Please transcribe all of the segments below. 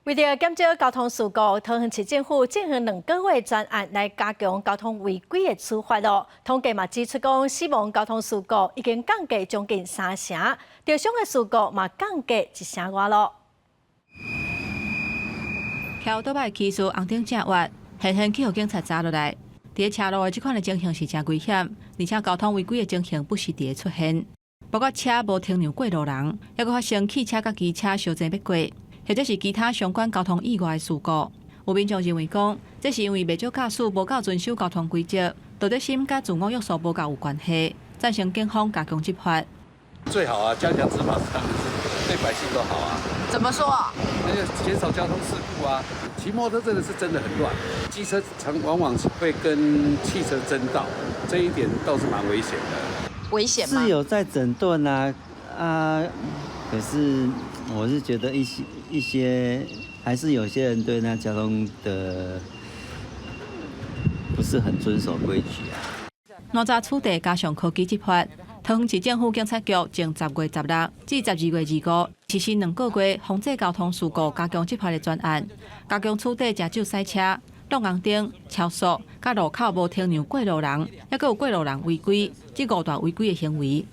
為著減少交通事故，桃園市政府進行2個月專案來加強交通違規的處罰囉。統計嘛指出講，死亡交通事故已經降低將近三成，著傷的事故嘛降低一成外囉。騎歐多擺騎士紅燈正越，現現去予警察查落來。佇咧車路的這款的情形是誠危險，而且交通違規的情形不時佇咧出現，包括車無停讓過路人，猶閣發生汽車佮機車相爭欲過，或者是其他相關交通意外的事故。有民眾認為講，這是因為袂少駕駛無夠遵守交通規則，道德心佮自我約束無夠有關係，贊成警方加強執法。最好啊，加強執法是當然是對百姓都好啊。怎麼說啊？那就減少交通事故啊。騎摩托車真的是真的很亂，機車常往往會跟汽車爭道，這一點倒是蠻危險的。危險嗎？是有在整頓啊啊，可是我是覺得一些還是有些人對那交通的不是很遵守規矩啊。哪吒取締加上科技執法，桃園市政府警察局從10月16至12月25，實施2個月防制交通事故加強執法的專案，加強取締食酒駛車、闖紅燈、超速、佮路口無停讓過路人，猶閣有過路人違規，這五大違規的行為。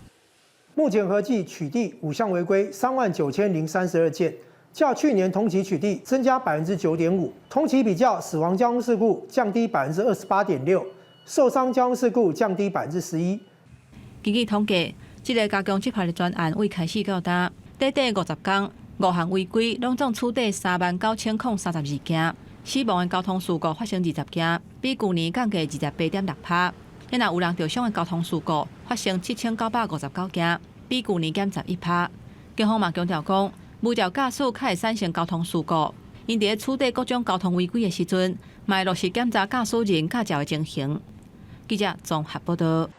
目前合計取締五項違規39,032件，較去年同期取締增加9.5%。同期比較，死亡交通事故降低28.6%，受傷交通事故降低11%。根據統計，這个加強執法的專案對開始到今，短短50天，五項違規攏總取締39,032件，死亡的交通事故發生20件，比舊年降低28.6%。若有人著傷的交通事故發生7959件，比舊年減11%。警方嘛強調講，無照駕駛較會產生交通事故，𪜶佇咧取締各種交通違規的時陣，嘛會落實檢查駕駛人駕照的情形。記者綜合報道。